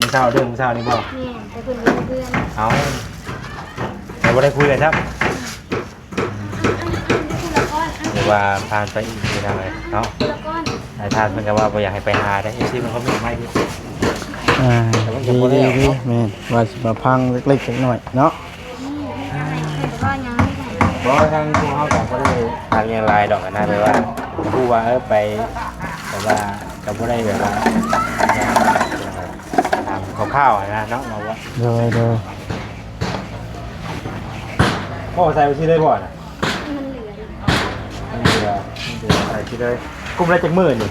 ມື້ເຊົ້າ ເລື່ອງມື້ເຊົ້ານີ້ບໍ່? ແມ່ນ ແຕ່ເພິ່ນຢູ່ເຮືອນ. ເອົ້າ ແຕ່ບໍ່ໄດ້ຄຸຍກັນຊ້ຳ. ຫຼືວ່າຜ່ານໄປອີກ ພີ່ນ້ອງເອີຍເນາະ. ຫຼາຍທ່ານເພິ່ນກໍວ່າບໍ່ຢາກໃຫ້ໄປຫາເດ້ ເອັຟຊີ ເພິ່ນຄອມເມັນມາຢູ່. ອ່າ ດີໆ ແມ່ນ ວ່າຊິມາພັງເລັກໆນ້ອຍໆເນາະ. ບໍ່ ທາງພວກເຮົາກໍບໍ່ໄດ້ຖາມຫຍັງຫຼາຍດອກນະ ແບບວ່າຮູ້ວ່າ ເອີ ໄປ ແບບວ່າກໍບໍ່ໄດ້ແບບວ່າຖາມຄ່າວໆນະເນາະ ວ່າ ໂດຍໆ. ບໍ່ໃສ່ໄປຊິໄດ້ບໍ່ນະ? ມັນເຫຼືອ ມັນເຫຼືອ ມັນເຫຼືອໃສ່ຊິໄດ້. ກຸ້ມໄດ້ຈັກມື້ນີ້?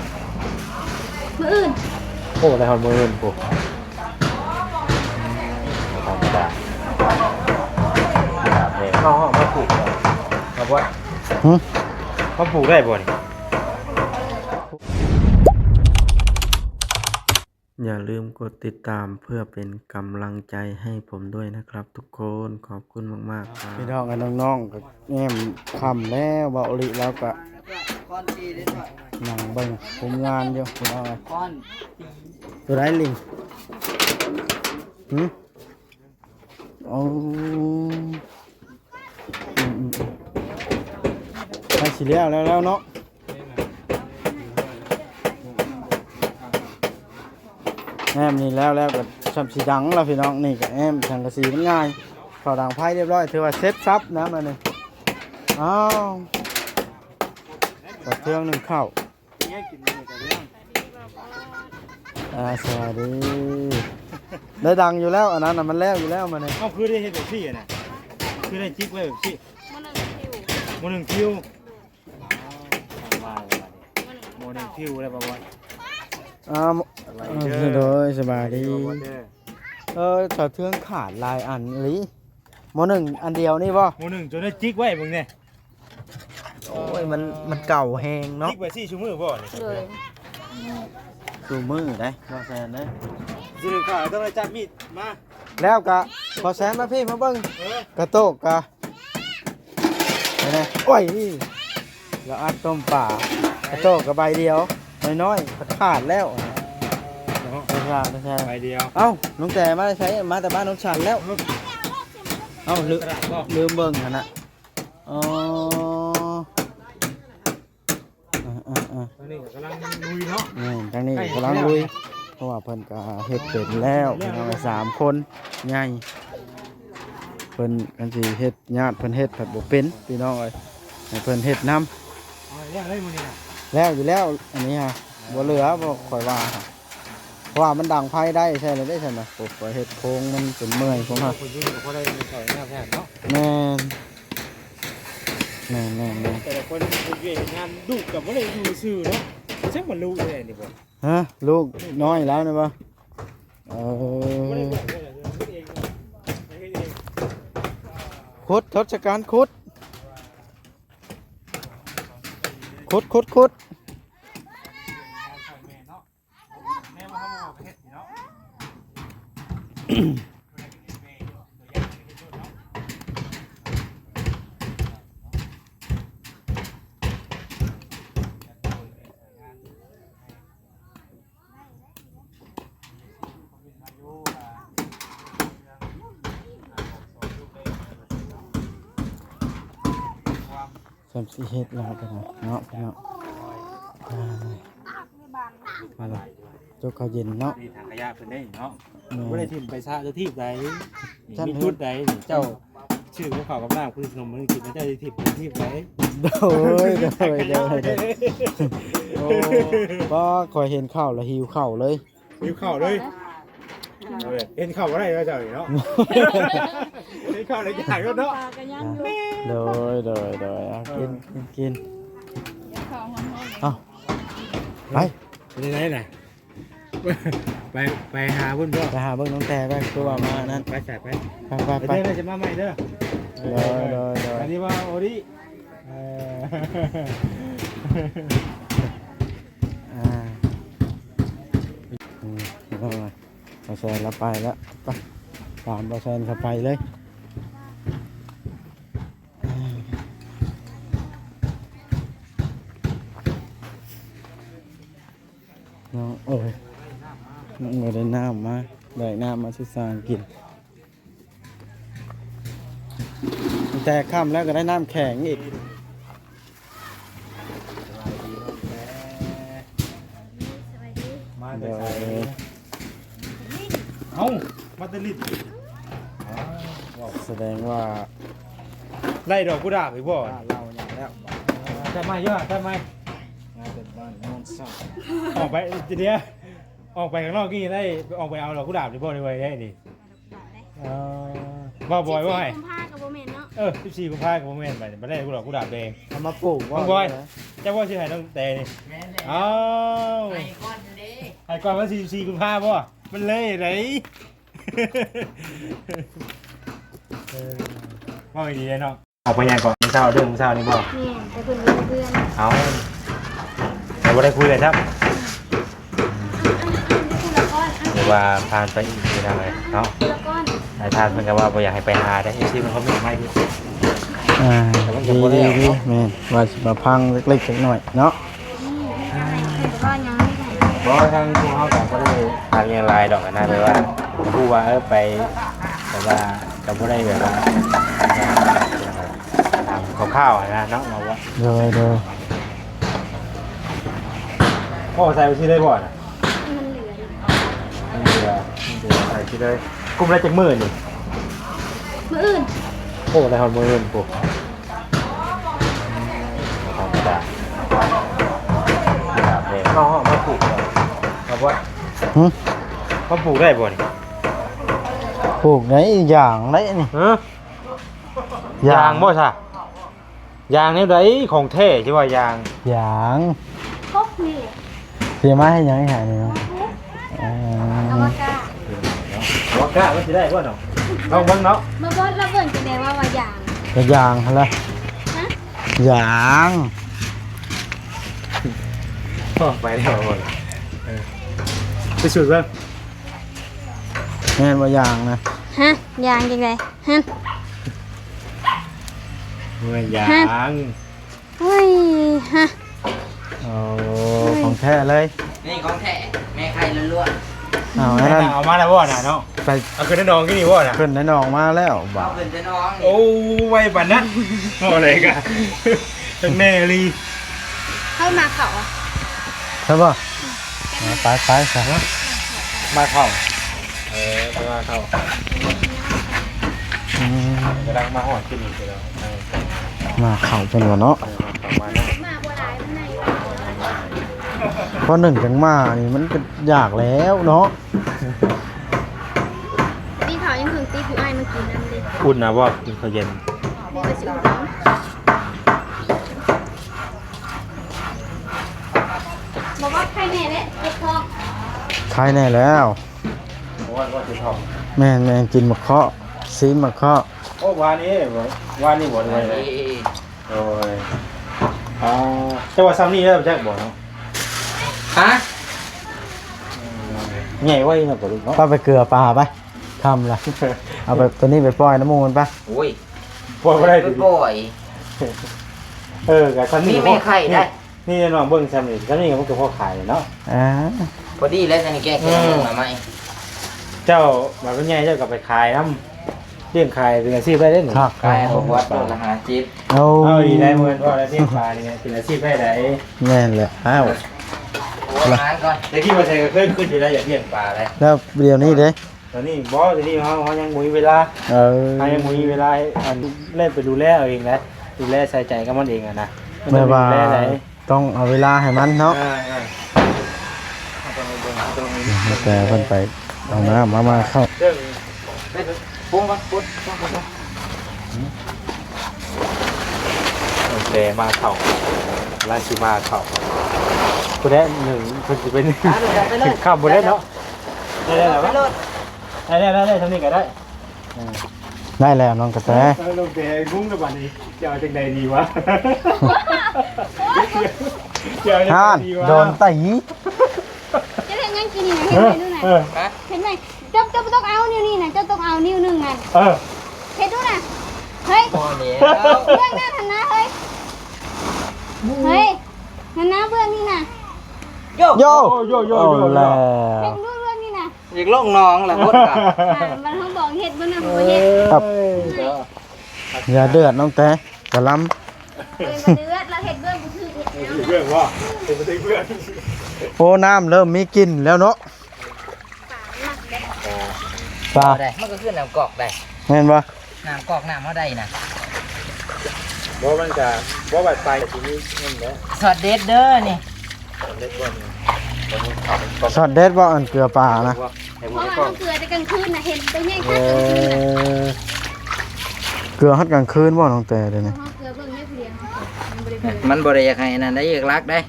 ມື້ອື່ນ. ໂອ້ ໄດ້ຮອດມື້ອື່ນພຸ້ນ. ບໍ່ທຳມະດາ ເອົາ ເອົາມາປູກ ເອົາບໍ່? ຫຶ? ມາປູກໄດ້ບໍ່ນີ້? ຢ່າລືມກົດຕິດຕາມເພື່ອເປັນກຳລັງໃຈໃຫ້ຜົມດ້ວຍນະຄັບທຸກຄົນ. ຂອບຄຸນມາກໆ ພີ່ນ້ອງ ນ້ອງໆ ກໍແອ້ມຄ່ຳແລ້ວ. ເວົ້າອີ່ຫຼີ ລາວກໍນັ່ງເບິ່ງຜົມງານຢູ່ ພີ່ນ້ອງເອີຍ. ຕົວໃດລິງ? ຫຶ? ໂອ້ ອືມໆໆ ໃກ້ຊິແລ້ວແລ້ວເນາະ. ແອ້ມນີ້ແລ້ວ ແລ້ວກໍຊ່ຳຊິດັງແລ້ວ ພີ່ນ້ອງ. ນີ້ກໍແອ້ມສັງກະສີມັນງ່າຍ ເຂົ້າດັງໄຟຮຽບຮ້ອຍ ຖືວ່າເສັດສັບນະ ມື້ນີ້. ອ້າວ ກະເຄື່ອງໜຶ້ງເຂົ້າ. ອ່າ ສະບາຍດີ. ໄດ້ດັງຢູ່ແລ້ວ ອັນນັ້ນນະ ມັນແລ້ວຢູ່ແລ້ວມື້ນີ້. ເອົ້າ ຄືໄດ້ເຮັດແບບນີ້ນະ? ຄືໄດ້ຈິກໄວ້ແບບນີ້? ໝໍ້ໜຶ່ງຄິວ ໝໍ້ໜຶ່ງຄິວ. ອ້າວ ໝໍ້ໜຶ່ງຄິວແລ້ວບໍ່? ອ່າ ສະບາຍດີເດີ ໂດຍ ສະບາຍດີ ບໍ່ເດີ. ເອີ ສາວເທືອງຂາດຫຼາຍອັນອີ່ຫຼີ. ໝໍ້ໜຶ່ງອັນດຽວນີ້ບໍ່? ໝໍ້ໜຶ່ງຈົນໄດ້ຈິກໄວ້ເບິ່ງແດ່. ໂອ້ຍ ມັນ ມັນເກົ່າແຮງເນາະ. ຈິກໄວ້ຊິຊຸມື້ບໍ່ນີ້? ໂດຍ ຊຸມື້ໄດ໋ ບໍ່ແຊນເດ້. ຊິໄດ້ຂ້າຕ້ອງໄດ້ຈັບມີດມາ. ແລ້ວກະ ບໍ່ແຊນມາພີ້ມາເບິ່ງ. ເອີ ກະໂຕກກະ ເຫັນໄດ໋. ໂອ້ຍ ລາວອັດຕົ້ມປາ ກະໂຕກກະໃບດຽວ ນ້ອຍໆ ຂາດແລ້ວເນາະ. ຂາດ ຂາດ ໃບດຽວ. ເອົ້າ ນ້ອງແຕມາແຕ່ໃສ? ມາແຕ່ບ້ານໂນນສັນແລ້ວ. ເອົ້າ ລືມ ລືມເບິ່ງຫັ້ນນະ. ອໍ ເອີໆໆ ທາງນີ້ກໍກຳລັງລຸຍເນາະ. ແມ່ນ ທາງນີ້ກຳລັງລຸຍ ເພາະວ່າເພິ່ນກໍເຮັດເປັນແລ້ວ ພີ່ນ້ອງ ສາມຄົນໃຫຍ່. ເພິ່ນ ຄັນຊິເຮັດ ຍາດເພິ່ນເຮັດພັດບໍ່ເປັນ ພີ່ນ້ອງເອີຍ ໃຫ້ເພິ່ນເຮັດນຳ. ເອົາແລ້ວເລີຍມື້ນີ້ນະ? ແລ້ວຢູ່ແລ້ວ ອັນນີ້ຮະ ບໍ່ເຫຼືອ ບໍ່ ຂ້ອຍວ່າ ເພາະວ່າມັນດັງໄຟໄດ້ ໃຊ້ແລ້ວເດ້ຊັ້ນນະ. ໂອ້ ຂ້ອຍເຮັດໂຄງມັນຈົນເມື່ອຍ ໂຄງເຮົາ ຄົນຢູ່ກໍພໍໄດ້ເຂົ້າແນວແພດເນາະ. ແມ່ນ ແມ່ນໆໆ ແຕ່ລະຄົນເຮັດວຽກເຮັດງານ ລູກກໍບໍ່ໄດ້ຢູ່ຊື່ເນາະ. ຈັກວ່າລູກແທ້ນີ້ບໍ່? ຮະ ລູກນ້ອຍແລ້ວນີ້ບໍ່? ເອີ ບໍ່ໄດ້ບອກເລີຍ ເຮັດເອງເນາະ ເຮັດເອງ. ຂຸດ ທົດສະກັນ ຂຸດ ຂຸດ ຂຸດ ຂຸດ. ຊ່ຳຊິເຮັດແລ້ວກັນເນາະ ພີ່ນ້ອງ. ອ່າ ມາລະ ຈົກເຂົ້າເຢັນເນາະ. ນີ້ຖັງຂະຫຍະເພິ່ນເດ້ເນາະ. ແມ່ນ ບໍ່ໄດ້ຖິ້ມໄປຊະ ຈະຖີບໃດ ມີຈຸດໃດນີ້ ເຈົ້າຊື້ກັບເຂົ້າກັບນ້ຳ ຄືຂະໜົມມື້ກິນ ເຈົ້າຊິຖີບ ຖີບໃດ. ໂດຍ ໂດຍ ໂດຍ ໂດຍ. ໂອ້ ປ້າ ຂ້ອຍເຫັນເຂົ້າລະຫິວເຂົ້າເລີຍ. ຫິວເຂົ້າເລີຍ. ເອີ ເຫັນເຂົ້າບໍ່ໄດ້ເນາະເຈົ້ານີ້ເນາະ. ເຫັນເຂົ້າແລ້ວຢາກເນາະ. ໂດຍ ໂດຍ ໂດຍ. ເອົາ ກິນ ກິນ ກິນ. ເອົາ ໄປ ໄປໄດ໋ນະ? ໄປ ໄປຫາເພິ່ນບໍ່? ໄປຫາເບິ່ງນ້ອງແຕໄປ ຄືວ່າມານັ້ນ. ໄປ ໄປ ໄປ ໄປ ໄປເດີ ຈະມາໃໝ່ເດີ. ໂດຍ ໂດຍ ໂດຍ. ອັນນີ້ວ່າໂອລິ ເອີ ອ່າ ອືມ ບໍ່ແຊນລະໄປລະ ໄປ ຕາມບໍ່ແຊນເຂົ້າໄປເລີຍ. ນ້ອງເອີຍ ນ້ອງເອີຍ. ໄດ້ນ້ຳມາ ໄດ້ນ້ຳມາສູ່ຊ່າງກິນ ແຕ່ຄ່ຳແລ້ວກໍໄດ້ນ້ຳແຂງອີກ. ສະບາຍດີ ມາແຕ່ໃສ? ໂດຍ ເອົ້າ ມາແຕ່ລິດ ສະແດງວ່າໄດ້ດອກກຸດາບອີກບໍ່? ເລົ່າຫຍັງແລ້ວ ແຕ່ໄມ້ຢູ່ ແຕ່ໄມ້ ມາແຕ່ບ້ານໂນນສັກ ອອກໄປ ດຽວ ອອກໄປຂ້າງນອກນີ້ໄດ້ ອອກໄປເອົາດອກກຸດາບນີ້ບໍ່ ໄດ້ໄວແທ້ນີ້. ເອີ ບໍ່ ບໍ່ ບໍ່ ສິບສີ່ ກຸມພາກໍບໍ່ແມ່ນເນາະ. ເອີ ສິບສີ່ ກຸມພາກໍບໍ່ແມ່ນ ບາດນີ້ ບາດໄດ້ດອກກຸດາບແດງ ເອົາມາປູກບໍ່? ເບິ່ງ ເຈົ້າບໍ່ຊິໃຫ້ນ້ອງແຕນີ້? ແມ່ນແລ້ວ ອ້າວ ໃຫ້ກ່ອນເດ້ ໃຫ້ກ່ອນວັນທີສິບສີ່ ກຸມພາບໍ່? ມັນເລີຍໄດ໋ ເອີ ເວົ້າດີໆເນາະ. ອອກໄປຫຍັງເກາະ ມື້ເຊົ້າ ເລື່ອງມື້ເຊົ້ານີ້ບໍ່? ແມ່ນ ແຕ່ເພິ່ນຢູ່ເຮືອນ ເອົ້າ ແຕ່ບໍ່ໄດ້ຄຸຍກັນຊ້ຳ ຫຼືວ່າຜ່ານໄປອີກ ເປັນຫຍັງເນາະ. ຫຼາຍທ່ານເພິ່ນກໍວ່າບໍ່ຢາກໃຫ້ໄປຫາເດ້ ເອັຟຊີ ເພິ່ນຄອມເມັນມາຢູ່ ອ່າ ແຕ່ມັນກໍບໍ່ໄດ້ອອກເນາະ ດີໆ ແມ່ນ ວ່າຊິມາພັງເລັກໆນ້ອຍໆເນາະ. ອືມ ເພິ່ນກໍວ່າຫຍັງນີ້ ບໍ່ ທາງພວກເຮົາກໍບໍ່ໄດ້ຖາມຫຍັງຫຼາຍດອກນະ ແບບວ່າຮູ້ວ່າ ເອີ ໄປ ແຕ່ວ່າກໍບໍ່ໄດ້ແບບວ່າ ຖາມຄ່າວໆນະເນາະ ວ່າ ໂດຍ ໂດຍ ພໍ່ໃສ່ໄປຊິໄດ້ບໍ່ນະ? ມັນເຫຼືອຢູ່ ມັນເຫຼືອ ມັນເຫຼືອໃສ່ຊິໄດ້. ກຸມໄດ້ຈັກມື້ນີ້? ມື້ອື່ນ ໂອ້ ໄດ້ຮອດມື້ອື່ນພຸ້ນ ທຳມະດາ ເອົາມາປູກ ເອົາບໍ່? ຫື? ເຮົາປູກໄດ້ບໍ່ນີ້? ປູກໄດ້ ຢາງໄດ້ນີ້ ຮະ? ຢາງ ຢາງບໍ່ຊະ? ຢາງແນວໃດ? ຂອງແທ້ຊິວ່າຢາງ ຢາງ ກົກນີ້ ຊິມາເຮັດຫຍັງອີກຫານີ້ເນາະ? ເອີ ອາວາກາ ອາວາກາ ມັນຊິໄດ້ບໍ່ເນາະ? ລອງເບິ່ງເນາະ ມາເບິ່ງ ລະເບິ່ງຈັ່ງໃດວ່າ ວ່າຢາງ ກໍຢາງຫັ້ນລະ ຮະ? ຢາງ ອອກໄປແລ້ວ ເອີ ໄປສູດເບິ່ງ. ແມ່ນບໍ່ຢາງນະ? ຮະ? ຢາງຈັ່ງໃດ? ຮະ? ບໍ່ແມ່ນຢາງ ຮະ? ໂອ້ຍ ຮະ? ໂອ້ ໂອ້ຍ ຂອງແທ້ເລີຍ ນີ້ຂອງແທ້ ແມ່ໄຂ່ລ້ວນໆ. ເອົາ ອັນນັ້ນເອົາມາແລ້ວບໍ່ນະເນາະ? ໄປ ເອົາຂຶ້ນໃນໜອງກິນນີ້ບໍ່ນະ? ຂຶ້ນໃນໜອງມາແລ້ວ ເອົາຂຶ້ນໃນໜອງນີ້ ໂອ້ ໄວປານນັ້ນ ເວົ້າໄດ້ກະ ຈັກແນ່ອີ່ຫຼີ. ເຮົາມາເຂົ້າ ເຮົາບໍ່? ໄປ ໄປຊະ ມາເຂົ້າ ເອີ ໄປມາເຂົ້າ ອືມ ກຳລັງມາຮອດທີ່ນີ້ ມາເຂົ້າເພິ່ນວ່າເນາະ ເອີ ມາເຂົ້າມາເນາະ ພໍໜຶ່ງຈັ່ງມານີ້ ມັນກໍຢາກແລ້ວເນາະ. ມີເຂົ້າຍັງເພິ່ງຕິບຢູ່ ອ້າຍມາກິນນຳເດ້. ອຸ່ນນະບໍ່? ກິນເຂົ້າເຢັນ ນີ້ກໍຊິອຸ່ນເອົາ. ບໍ່ວ່າໄຄແນ່ແຫຼະ ເຈັບທ້ອງ ໄຄແນ່ແລ້ວ ວ່າ ວ່າເຈັບທ້ອງ ແມ່ນໆ ກິນໝາກເຄາະ ຊີມໝາກເຄາະ. ໂອ້ ວານນີ້ ວານນີ້ບໍ່ໄດ້ ໂອ້ຍ ອ່າ ແຕ່ວ່າຊ່ຳນີ້ແລ້ວຈັກບໍ່ເນາະ ຮະ? ໃຫຍ່ໄວເນາະ ປາດຸກເນາະ ໄປ ໄປເກືອປາໄປ ຄ່ຳລະ ເອົາໄປ ໂຕນີ້ໄປປ່ອຍນຳໝູ່ມັນໄປ ໂອ້ຍ ປ່ອຍບໍ່ໄດ້ຕິ ໄປປ່ອຍ ເອີ ກໍຊ່ຳນີ້ ມີແມ່ໄຂ່ໄດ້ ນີ້ນ້ອງເບິ່ງຊ່ຳນີ້ ຊ່ຳນີ້ມັນກໍພໍຂາຍເນາະ ອ່າ ພໍດີແລ້ວ ຊ່ຳນີ້ແກະ ອືມ ແກະໜໍ່ໄມ້ ເຈົ້າ ບາດມັນໃຫຍ່ເຈົ້າກໍໄປຂາຍນຳ ລ້ຽງຂາຍເປັນອາຊີບໄດ້ເດ້ນີ້ ຄັກ ຂາຍບໍ່ບວດ ໂຕລະຫ້າສິບ ໂອ້ ເອົາອີກໄດ້ ເໝືອນວ່າລ້ຽງປານີ້ເປັນອາຊີບໄດ້ໃດ ແມ່ນແຫຼະ ອ້າວ ໂອ້ ແຕ່ກີ້ວ່າໃສ່ກໍເຄີຍຄິດຢູ່ແລ້ວ ຢາກລ້ຽງປາໄດ໋ ແລ້ວດຽວນີ້ເດ້ ຕອນນີ້ບໍ່ ດຽວນີ້ເຮົາ ເຮົາຍັງບໍ່ມີເວລາ ເອີ ເຮົາຍັງບໍ່ມີເວລາ ອັນ ໄດ້ໄປດູແລເອົາເອງນະ ດູແລໃສ່ໃຈກັບມັນເອງຫັ້ນນະ ມັນຕ້ອງມີດູແລໃດ ຕ້ອງເອົາເວລາໃຫ້ມັນເນາະ ເອີ ເອີ ແຕ່ເພິ່ນໄປເອົານ້ຳມາ ມາເຂົ້າ ເອີ ປຸງກ່ອນ ປຸງກ່ອນ ແຕ່ມາເຂົ້າ ລາຊິມາເຂົ້າ ຜູ້ໃດໜຶ່ງ ເພິ່ນຊິໄປໜຶ່ງ ອ່າ ຂຶ້ນຄ່ຳບໍ່ໄດ້ເນາະ ໄດ້ແລ້ວ ໄດ້ແລ້ວ ໄດ້ແລ້ວ ຊ່ຳນີ້ກໍໄດ້ ໄດ້ແລ້ວນ້ອງກະແຕ ເອີ ນ້ອງແຕງງແລ້ວບາດນີ້ ຈະເອົາຈັ່ງໃດດີວະ ຈະເອົາຈັ່ງໃດດີວະ ໂດນຕີ ເຈົ້າເຮັດຫຍັງກິນນີ້ນະ ເຮັດໃຫ້ດູນະ ເອີ ເອີ ເຫັນໄໝ ເຈົ້າ ເຈົ້າບໍ່ຕ້ອງເອົານິ້ວນີ້ນະ ເຈົ້າຕ້ອງເອົານິ້ວໜຶ່ງນັ້ນ ເອີ ເຮັດດູນະ ເຮີ້ຍ ພໍແລ້ວ ເບື້ອງນັ້ນຫັ້ນນະ ເຮີ້ຍ ເຮີ້ຍ ຫັ້ນນະ ເບື້ອງນີ້ນະ ໂຢ ໂຢ ໂຢ ໂຢ ເຮັດດູເບື້ອງນີ້ນະ ຢາກລົງໜອງແລ້ວໝົດກະ ມັນເຮົາບອກເຮັດບໍ່ນຳບໍ່ເຮັດ ເອີ ຢ່າເດືອດນ້ອງແຕ ກະລຳ ເອີ ບໍ່ເດືອດ ລາວເຮັດເບື້ອງບໍ່ຖືກເຮັດຫຍັງ ເບື້ອງບໍ່ ເຮັດບໍ່ຖືກເບື້ອງ ໂອ້ ນ້ຳເລີ່ມມີກິ່ນແລ້ວເນາະ ປາ ໄດ້ ມັນກໍຄືນ້ຳກອກໄດ້ ແມ່ນບໍ່? ນ້ຳກອກນ້ຳເຮົາໄດ້ນະ ບໍ່ ມັນກະ ບໍ່ ບັດໄປກໍຊິມີເງິນແຫຼະ ຊັອດເດັດເດີນີ້ ຊັອດເດັດບໍ່ ອັນເກືອປານະ ເອີ ເກືອແຕ່ກາງຄືນນະ ເຫັນໂຕໃຫຍ່ຄັກກາງຄືນນະ ເອີ ເກືອຮອດກາງຄືນບໍ່ ນ້ອງແຕ ດຽວນີ້ ເຮົາເກືອເບິ່ງໄດ້ຜູ້ດຽວ ມັນບໍ່ໄດ້ຢາກໃຫ້ອັນນັ້ນໄດ້ ຢາກລັກໄດ້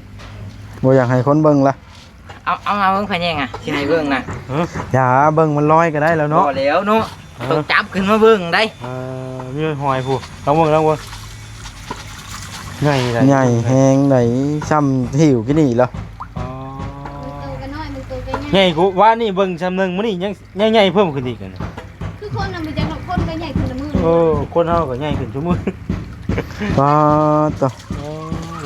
ບໍ່ຢາກໃຫ້ຄົນເບິ່ງລະ ເອົາ ເອົາມາເບິ່ງພະແຍງອະ ຊິໃຫ້ເບິ່ງນະ ຫື ຢ່າເບິ່ງມັນລອຍກໍໄດ້ແລ້ວເນາະ ບໍ່ແລ້ວເນາະ ເອີ ຕ້ອງຈັບຂຶ້ນມາເບິ່ງໄດ໋ ເອີ ມີຮອຍພຸ້ນ ລອງເບິ່ງ ລອງເບິ່ງ ໃຫຍ່ໃດ໋ ໃຫຍ່ແຮງໃດ໋ ຊ່ຳຫິວກິນນີ້ລະ ອໍ ໂຕກໍນ້ອຍ ມັນໂຕກໍໃຫຍ່ ໃຫຍ່ກວ່າວານນີ້ ເບິ່ງຊ່ຳໜຶ່ງ ມື້ນີ້ຍັງໃຫຍ່ໆເພີ່ມຂຶ້ນອີກ ຄືຄົນນະ ບໍ່ຈັກເນາະ ຄົນກໍໃຫຍ່ຂຶ້ນລະມື້ ເອີ ຄົນເຮົາກໍໃຫຍ່ຂຶ້ນຊຸມື້ ປາດໂຕ ໂອ້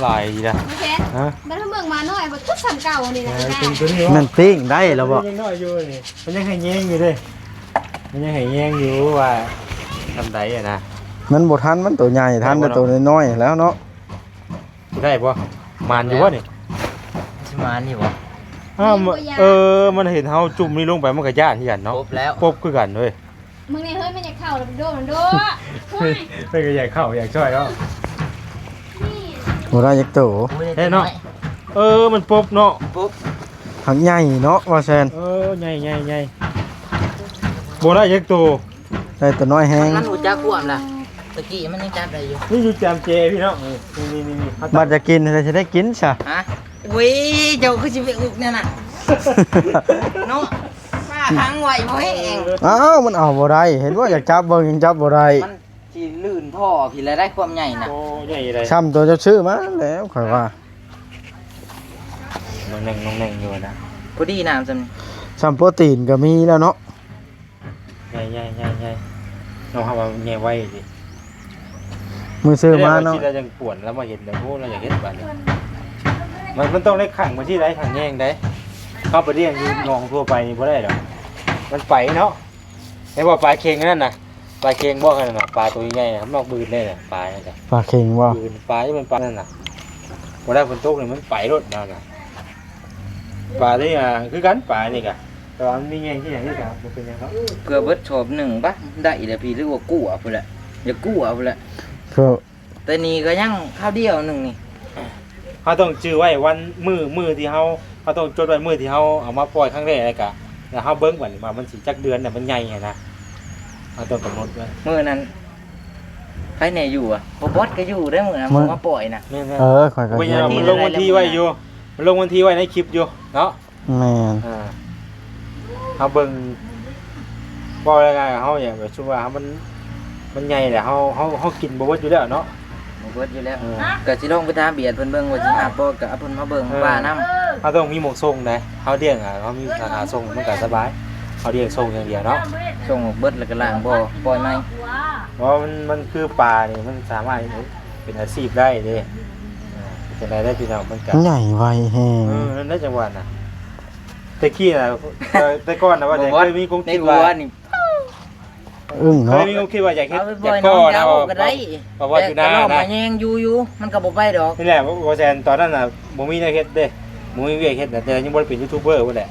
ຫຼາຍດີນະ ບໍ່ແຊນ ຮະ ບັດເຮົາເບິ່ງໝານ້ອຍ ບັດຄືສ່ຳເກົ່ານີ້ນະ ເອີ ແມ່ນປີ້ງໄດ້ແລ້ວບໍ່ ຍັງນ້ອຍຢູ່ນີ້ ມັນຍັງໃຫ້ແຍງຢູ່ເດ້ ມັນຍັງໃຫ້ແຍງຢູ່ວ່າຊ່ຳໃດຫັ້ນນະ ມັນບໍ່ທັນ ມັນໂຕໃຫຍ່ ທັນແຕ່ໂຕນ້ອຍໆແລ້ວເນາະ ຊິໄດ້ບໍ່ ໝານຢູ່ບໍ່ນີ້ ຊິໝານຢູ່ບໍ່ ອ້າວ ເອີ ມັນເຫັນເຮົາຈຸ່ມນີ້ລົງໄປ ມັນກໍຢ້ານຄືກັນເນາະ ປົບແລ້ວ ປົບຄືກັນເວີຍ ມຶງນີ້ເຮີ້ຍ ມັນຢາກເຂົ້າແລ້ວ ໂດດ ໂດດ ໂອ້ຍ ເພິ່ນກໍຢາກເຂົ້າ ຢາກຊ່ອຍເນາະ ບໍ່ໄດ້ຈັກໂຕ ເຫັນເນາະ ເອີ ມັນປົບເນາະ ປົບ ຫາກໃຫຍ່ເນາະ ວ່າແຊນ ເອີ ໃຫຍ່ໆໆ ບໍ່ໄດ້ຈັກໂຕ ໄດ້ໂຕນ້ອຍແຮງ ມັນຮູ້ຈັກຄວາມລະ ຕະກີ້ມັນຍັງຈັບໄດ້ຢູ່ ນີ້ຢູ່ຈາມເຈພີ່ນ້ອງ ນີ້ໆໆໆ ບັດຈະກິນ ຊິໄດ້ກິນຊະ ຮະ ໂອ້ຍ ເຈົ້າຄືຊິໄປອຸກແນວນັ້ນ ເນາະ ປາຂັງໄວ້ບໍ່ແຫ້ງ ອ້າວ ມັນເອົາບໍ່ໄດ້ ເຫັນບໍ່ ຢາກຈັບເບິ່ງ ຍັງຈັບບໍ່ໄດ້ ມັນຊິລື່ນທໍ່ພີ້ລະໄດ໋ ຄວາມໃຫຍ່ນະ ໂອ້ ໃຫຍ່ໃດ໋ ຊ່ຳໂຕເຈົ້າຊື້ມາແລ້ວ ຂ້ອຍວ່າ ນ້ອງແໜ່ງ ນ້ອງແໜ່ງຢູ່ນະ ພໍດີນ້ຳຊ່ຳນີ້ ຊ່ຳໂປຣຕີນກໍມີແລ້ວເນາະ ໃຫຍ່ໆໆໆ ນ້ອງເຮົາວ່າໃຫຍ່ໄວຕິ ມື້ຊື້ມາເນາະ ແຕ່ວ່າຄິດແລ້ວຈັ່ງປວນ ແລ້ວມາເຫັນແລ້ວ ໂອ້ ລາວຢາກເຮັດບາດນີ້ ມັນ ມັນຕ້ອງໄດ້ຂັງໄວ້ທີ່ໃດ ຂັງແຍງໃດ ເຮົາໄປລ້ຽງຢູ່ໜອງທົ່ວໄປນີ້ບໍ່ໄດ້ດອກ ມັນໄປເນາະ ແມ່ນບໍ່ ປາເຄັງອັນນັ້ນນະ ປາເຄັງບໍ່ ອັນນັ້ນນະ ປາໂຕໃຫຍ່ນະ ມັນອອກບືນເດ້ນະ ປານັ້ນນະ ປາເຄັງບໍ່ ບືນ ປາທີ່ມັນ ປານັ້ນນະ ບໍ່ໄດ້ ຝົນຕົກນີ້ມັນໄປໂລດນັ້ນນະ ປານີ້ ອ່າ ຄືກັນ ປານີ້ກະ ແຕ່ວ່າມັນມີແຍງທີ່ຫຍັງນີ້ກະບໍ່ເປັນຫຍັງເນາະ ເກືອເບິດສອບໜຶ່ງປະ ໄດ້ແລ້ວພີ້ ຫຼືວ່າກົວພຸ້ນແຫຼະ ຢ່າກົວພຸ້ນແຫຼະ ຄື ແຕ່ນີ້ກໍຍັງຄາວດຽວໜຶ່ງນີ້ ເຮົາຕ້ອງຈື່ໄວ້ວັນ ມື້ ມື້ທີ່ເຮົາ ເຮົາຕ້ອງຈົດໄວ້ມື້ທີ່ເຮົາເອົາມາປ່ອຍຄັ້ງແລກ ແລ້ວກະ ແລ້ວເຮົາເບິ່ງບັດນີ້ວ່າມັນຊິຈັກເດືອນນະ ມັນໃຫຍ່ຫັ້ນນະ ເຮົາຕ້ອງກຳນົດໄວ້ ມື້ນັ້ນໃຜແດ່ຢູ່ອະ ບໍ່ບອດກໍຢູ່ເດ້ມື້ນັ້ນ ມື້ ມາປ່ອຍນະ ແມ່ນໆ ເອີ ຂ້ອຍກໍ ເປັນຫຍັງ ຢູ່ ມັນລົງວັນທີໄວ້ຢູ່ ມັນລົງວັນທີໄວ້ໃນຄລິບຢູ່ເນາະ ແມ່ນ ອ່າ ເຮົາເບິ່ງ ເວົ້າງ່າຍໆ ເຮົາຢາກແບບ ສົມມຸດວ່າເຮົາ ມັນ ມັນໃຫຍ່ແລ້ວ ເຮົາ ເຮົາ ເຮົາກິນບໍ່ເບິດຢູ່ແລ້ວເນາະ ບໍ່ເບິດຢູ່ແລ້ວ ເອີ ກໍຊິລອງໄປຖາມບຽດເພິ່ນເບິ່ງວ່າຊິຫາບໍ່ ກໍເອົາເພິ່ນມາເບິ່ງ ເອີ ວ່ານຳ ເຮົາຕ້ອງມີໝ່ອງສົ່ງໄດ໋ ເຮົາລ້ຽງ ອ່າ ເຮົາມີສາຂາສົ່ງ ມັນກໍສະບາຍ ເຮົາລ້ຽງສົ່ງຢ່າງດຽວເນາະ ສົ່ງອອກເບິດແລ້ວກໍລ້າງບໍ່ ປ່ອຍໃໝ່ ເພາະວ່າມັນ ມັນຄືປານີ້ ມັນສາມາດ ເປັນອາຊີບໄດ້ເດ້ ເອີ ເປັນໄດ້ເດ້ພີ່ນ້ອງ ມັນກະ ໃຫຍ່ໄວແຮງ ເອີ ນັ້ນແຫຼະ ຈັ່ງຫວະນະ ແຕ່ກີ້ນະ ແຕ່ ແຕ່ກ່ອນນະ ວ່າຈະເຄີຍມີຄວາມຄິດວ່າ ໃນຫົວນີ້ ອຶ້ງເນາະ ເຄີຍມີຄວາມຄິດວ່າຢາກເຮັດ ຢາກກໍ່ນະ ວ່າ ວ່າ ວ່າຢູ່ນານະ ແຍງຢູ່ຢູ່ ມັນກໍບໍ່ໄປດອກ ນີ້ແຫຼະ ບໍ່ແຊນ ຕອນນັ້ນນະ ບໍ່ມີແນວເຮັດເດ້ ບໍ່ມີວຽກເຮັດນະ ແຕ່ຍັງບໍ່ໄດ້ເປັນຢູທູບເບີພຸ້ນແຫຼະ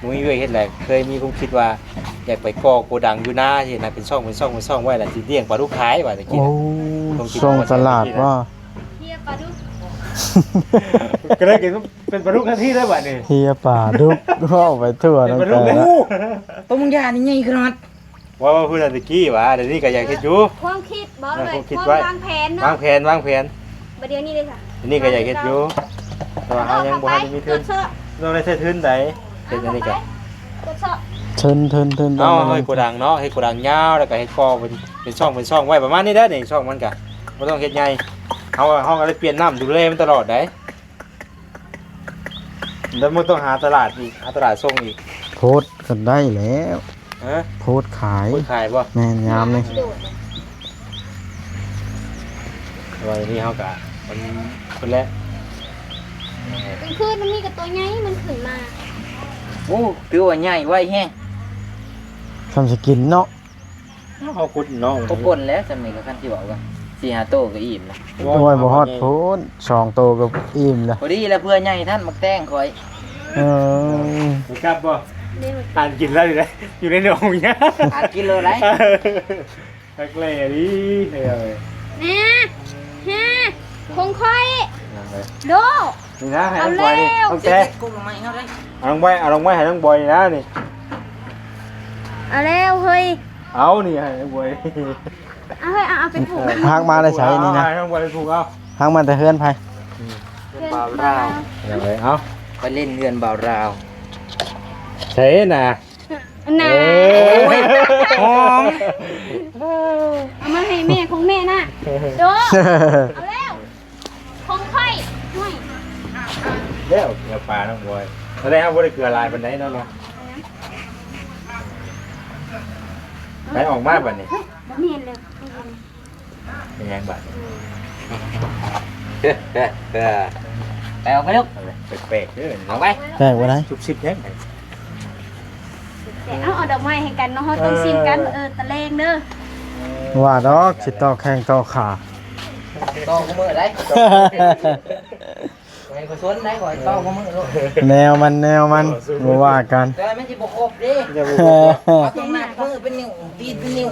ບໍ່ມີວຽກເຮັດແຫຼະ ເຄີຍມີຄວາມຄິດວ່າ ຢາກໄປກໍ່ໂກດັງຢູ່ນາຊີ້ນະ ເປັນຊ່ອງ ເປັນຊ່ອງ ເປັນຊ່ອງໄວ້ ແລ້ວຊິລ້ຽງປາດຸກຂາຍວ່າແຕ່ກີ້ ໂອ້ ຄວາມຄິດ ຊ່ອງຕະຫຼາດວ່າ ເຮັດປາດຸກ ກໍເລີຍເປັນ ເປັນປາດຸກທັນທີເລີຍບັດນີ້ ເຮັດປາດຸກ ເວົ້າໄປທົ່ວ ເປັນປາດຸກ ແຕ່ລະ ໂຕມຶງຢານີ້ໃຫຍ່ຂະໜາດ ວ່າ ວ່າເພິ່ນແຕ່ກີ້ວ່າ ດຽວນີ້ກໍຢາກເຮັດຢູ່ ຄວາມຄິດບໍ່ ເອີ ຄວາມຄິດໄວ້ ວາງແຜນເນາະ ວາງແຜນ ວາງແຜນ ບັດດຽວນີ້ເດ້ຊະ ດຽວນີ້ກໍຢາກເຮັດຢູ່ ແຕ່ວ່າເຮົາຍັງບໍ່ທັນໄດ້ມີທຶນ ຕ້ອງໄດ້ໃຊ້ທຶນໃດ ເຮັດອັນນີ້ກໍ ທຶນ ທຶນ ທຶນ ເຮົາເຮັດໂກດັງເນາະ ເຮັດໂກດັງຍາວ ແລ້ວກໍເຮັດກໍ່ເປັນ ເປັນຊ່ອງ ເປັນຊ່ອງໄວ້ປະມານນີ້ແຫຼະ ນີ້ຊ່ອງມັນກໍບໍ່ຕ້ອງເຮັດໃຫຍ່ ເຮົາ ເຮົາກໍໄດ້ປ່ຽນນ້ຳ ດູແລມັນຕະຫຼອດໃດ ແລ້ວມັນຕ້ອງຫາຕະຫຼາດອີກ ຫາຕະຫຼາດສົ່ງອີກ ໂພດກໍໄດ້ແລ້ວ ຮະ ໂພດຂາຍ ໂພດຂາຍບໍ່ ແມ່ນ ຍາມນີ້ ແຕ່ວ່າດຽວນີ້ເຮົາກະ ມັນ ເພິ່ນແຫຼະ ກາງຄືນມັນມີແຕ່ໂຕໃຫຍ່ມັນຂຶ້ນມາ ໂອ້ ຖືວ່າໃຫຍ່ໄວແຮງ ทำสิกินเนาะ เฮาขุดเนาะ บ่ปนแล้ว จำนี้ก็คันสิเว้ากัน สี่ห้าโตก็อิ่มแล้ว โอ้ย บ่ฮอดพู้น สองโตก็อิ่มแล้ว พอดีแล้ว เพื่อใหญ่ทันหมากแตงข่อย เออ กลับบ่ อ่านกินแล้วอยู่เลย อยู่ในหนองเนี่ย อ่านกินเลยไหน คักแหล่ดีเฮ้ย แม่ แม่ ของข่อย นั่งเลย โด นี่นะ ให้น้องบอยนี่ เอาแล้ว น้องแต้ เอาลงไว้ เอาลงไว้ให้น้องบอยนี่นะนี่ เอาแล้วเฮ้ย เอานี่ให้น้องบอย เอาเฮ้ย เอา เอาไปปลูก หากมาได้ใสนี่นะ เอาให้น้องบอยไปปลูกเอา หากมาแต่เฮือนไผ อืม เฮือนบ่าวลาว เอาเลย เอา ไปเล่นเฮือนบ่าวลาว ใส่น่ะ น่ะ เอ้ย หอม เอามาให้แม่ของแม่น่ะ โด เอาแล้ว ของข่อย ห่วย แล้วเกลือปลาน้องบอย ตอนแรกเฮาบ่ได้เกลือหลายปานใดเนาะ เนาะ ไปออกมาบัดนี้ บ่แม่นแล้ว เป็นหยังบาดนี้ ไปออกไปลูก เอาเลย แปลกๆเด้อ ออกไป แปลกบ่ได้ ซุบซิบแท้ เอา เอาดอกไม้ให้กันเนาะ เฮาต้องซิมกัน เออ ตะแลงเด้อ ว่าดอก สิต่อแข้งต่อขา ต่อกูมือได้ ไว้ก็สนได้ ขอให้ต่อกูมือลูก แนวมัน แนวมัน บ่ว่ากัน แต่ว่ามันสิบ่ครบเด้ เอาต้องหนักมือเป็นนิ้ว ตีนเป็นนิ้ว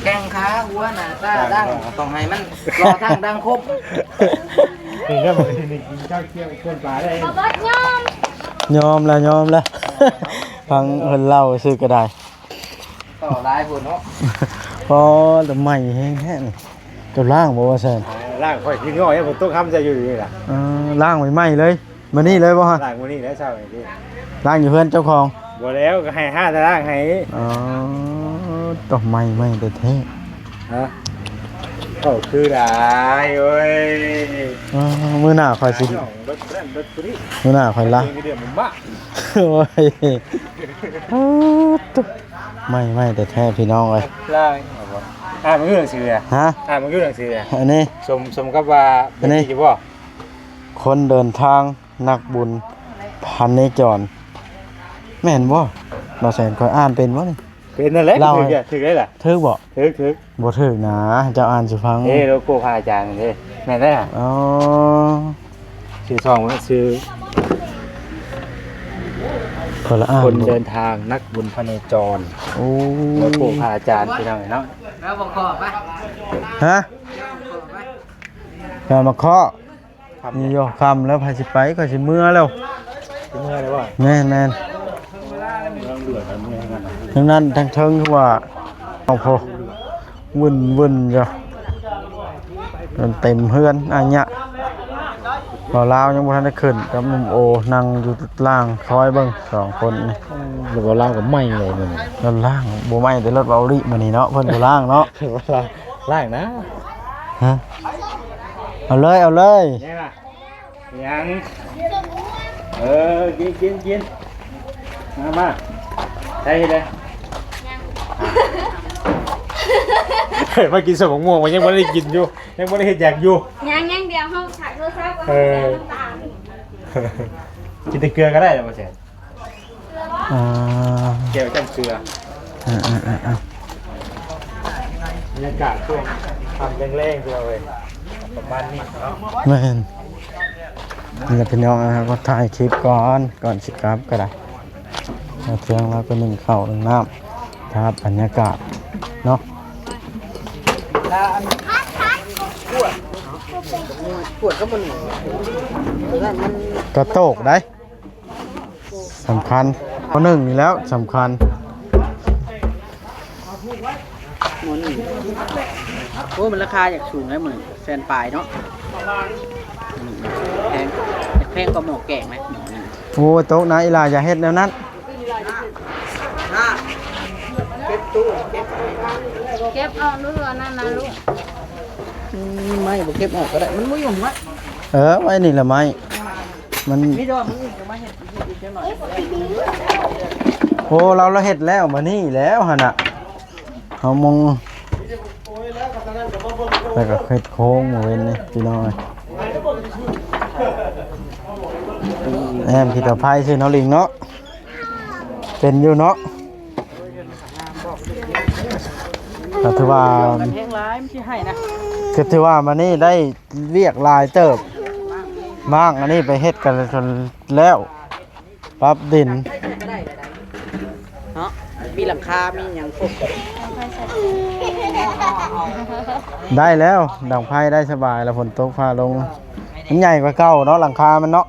แข้งขา หัว หน้า ตา ดั้ง ต้องให้มันรอทางดังครบ นี่ครับ นี่กินข้าวเที่ยงคนปลาได้ บ่บดยอม ยอมแล้ว ยอมแล้ว ฟังเพิ่นเล่าซื่อก็ได้ ต่อหลายพุ้นเนาะ พอแต่ใหม่แฮงแท้นี่ เจ้าล้างบ่ว่าซั่น ล้าง ข่อยขี้ง่อย ฝนตกค่ำจะอยู่นี่ล่ะ เออ ล้างใหม่ๆเลย มื้อนี้เลยบ่ฮะ ล้างมื้อนี้แล้วเช้านี่ ล้างอยู่เฮือนเจ้าของ บ่แล้ว ก็ให้ห้าแต่ล้างให้ อ๋อ ต้องใหม่ๆแท้ๆ ฮะ ก็คือได้เว้ย เออ มื้อหน้าข่อยสิ เบิดเบิดเบิดผู้นี้ มื้อหน้าข่อยล้าง เดือนมันบ้า โอ้ย ใหม่ๆแท้ๆ พี่น้องเอ้ย ล้าง อ่านมันคือหนังสืออะ ฮะ อ่านมันคือหนังสืออะ อันนี้ สม สมกับว่า อันนี้ เป็นที่อยู่บ่ คนเดินทาง นักบุญ พเนจร แม่นบ่ บ่าวแสน ข้อยอ่านเป็นบ่นี่ เป็นนั่นแหละ ลาว ถืกอยู่ ถืกได้ล่ะ ถืกบ่ ถืก ถืก บ่ถืกนะ เจ้าอ่านสู่ฟัง เอ้ โลโก้พระอาจารย์นี่เด้ แม่นได้ล่ะ อ๋อ ชื่อช่องมันชื่อ คนละอ่าน คนเดินทางนักบุญพเนจร โอ้ โลโก้พระอาจารย์พี่น้องเนาะ แล้วบ่ขอไป ฮะ แล้วบ่ขอไป แล้วมาเคาะ นี่อยู่ ค่ำแล้ว ไผสิไป ข้อยสิเมือแล้ว สิเมือแล้วบ่ แม่นๆ ทั้งนั้นทั้งเทิงคือว่า เอาพอ วุ่นๆอยู่ จนเต็มเฮือน อันเนี้ย บ่าวลาวยังบ่ทันได้ขึ้น กับหนุ่มโอ นั่งอยู่ล่างคอยเบิ่งสองคนนี่ อืม แล้วบ่าวลาวก็ไหม้เลยมื้อนี้ รถล้าง บ่ไหม้แต่รถบ่าวลิมื้อนี้เนาะ เพิ่นบ่ล้างเนาะ ล้างนะ ฮะ เอาเลย เอาเลย ยังล่ะ ยัง เออ กิน กิน กิน มา มา ใส่เลย เฮ้ย มากินสมม่วง มันยังบ่ได้กินอยู่ ยังบ่ได้เฮ็ดหยังอยู่ ยัง ยัง เดี๋ยวเฮาถ่ายโทรศัพท์ก่อน เออ น้ำตาล กินแต่เกลือก็ได้แล้วบ่แซ่บ อ่า แจ่วจ้ำเกลือ อ่าๆๆๆ บรรยากาศช่วงค่ำแลงๆ พี่น้องเอ้ย ประมาณนี้เนาะ แม่น นี่แหละพี่น้องนะครับ ก็ถ่ายคลิปก่อน ก่อนสิกลับก็ได้ มาเที่ยงแล้วก็นึ่งข้าวนึ่งน้ำ ภาพบรรยากาศเนาะ กระโตกได้ สำคัญ ข้อหนึ่งนี่แล้วสำคัญ หม้อหนึ่ง โอ้ มันราคาอยากสูงแล้ว หมื่น แสนปลายเนาะ แพง แพงกว่าหม้อแกงไหม หม้อหนึ่ง โอ้ โต๊ะนะ อีหล่าอย่าเฮ็ดแนวนั้น เก็บออกดูอันนั้นนะลูก อืม ไม่ บ่เก็บออกก็ได้ มันบ่อยู่หัว เออ ไว้นี่ละไม้ มัน มีแต่ว่ามื้ออื่นจะมาเฮ็ดอีก อีกจักหน่อย โอ้ เรา เราเฮ็ดแล้ว มานี่แล้วหั่นน่ะ เฮามอง แล้วก็เฮ็ดโค้งมาเว้นนี่ พี่น้องเอ้ย แอม พี่ตาไพรชื่อน้องลิงเนาะ เป็นอยู่เนาะ ກໍຖືວ່າ ແຮງຫຼາຍ ມັນຊິໃຫ້ນະ ກໍຖືວ່າມື້ນີ້ໄດ້ວຽກຫຼາຍເຕີບ. ມ້າງອັນນີ້ໄປເຮັດກັນແລ້ວ ປັບດິນ ເນາະ ມີຫຼັງຄາ ມີຫຍັງຄົບ ໄດ້ແລ້ວ ດັງໄຟໄດ້ສະບາຍແລ້ວ. ຝົນຕົກຟ້າລົງ ມັນໃຫຍ່ກວ່າເກົ່າເນາະ ຫຼັງຄາມັນເນາະ.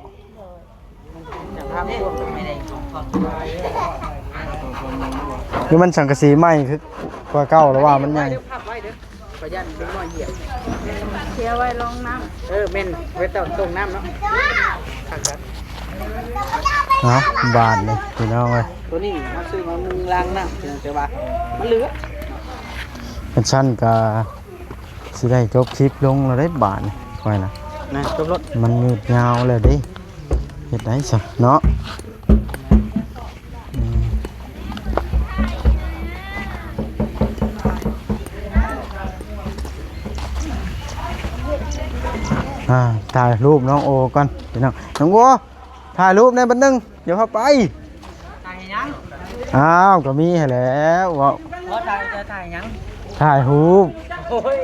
ຫຼືມັນສັງກະສີໃໝ່ຄືກວ່າເກົ່າ ຫຼືວ່າມັນໃຫຍ່? ໄວ້ເດີ ພັບໄວ້ເດີ ຂ້ອຍຢ້ານເດັກນ້ອຍຫຽບ. ເຊຍໄວ້ລອງນ້ຳ ເອີ ແມ່ນ ໄວ້ຕ້ອງ ຕ້ອງນ້ຳເນາະ. ຄັກໆ ເນາະ ບາດນີ້ພີ່ນ້ອງເອີຍ ໂຕນີ້ເຮົາຊື້ມາໜຶ່ງລາງນ້ຳ ແຕ່ວ່າມັນເຫຼືອ. ຄັນຊັ້ນກະຊິໄດ້ຈົບຄລິບລົງແລ້ວເດ້ບາດນີ້ ຂ້ອຍນະ ນະ ຈົບລົດ ມັນຍືດຍາວແລ້ວເດ້. ເຮັດໄດ້ຊະເນາະ ອືມ ອ່າ ຖ່າຍຮູບນ້ອງໂອກ່ອນພີ່ນ້ອງ. ນ້ອງໂອ ຖ່າຍຮູບແດ່ບັດໜຶ່ງ ຢ່າພາໄປ. ຖ່າຍຫຍັງ? ອ້າວ ກໍມີຫັ້ນແຫຼະ ເວົ້າ ບໍ່ ຖ່າຍ ຈະຖ່າຍຫຍັງ? ຖ່າຍຮູບ. ໂອ້ຍ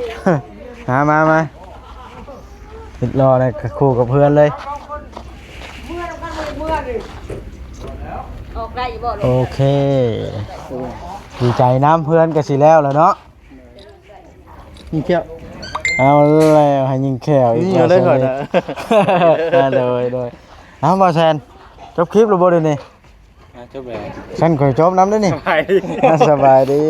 ມາ ມາ ມາ ຕິດລໍໄດ້ຄູ່ກັບເພື່ອນເລີຍ. ອອກໄດ້ຢູ່ບໍ່? ໂອເຄ ດີໃຈນຳ ເພື່ອນກໍຊິແລ້ວແລ້ວເນາະ. ຍິງແຂ້ວ ເອົາແລ້ວ ໃຫ້ຍິງແຂ້ວອີກ ຍິງເອົາເລີຍຂ້ອຍນະ. ອ່າ ໂດຍ ໂດຍ ເອົາ ບໍ່ແຊນ ຈົບຄລິບແລ້ວບໍ່ດຽວນີ້? ອ່າ ຈົບແລ້ວ ຊັ້ນຂ້ອຍຈົບນຳເດ້ນີ້. ສະບາຍດີ ອ່າ ສະບາຍດີ.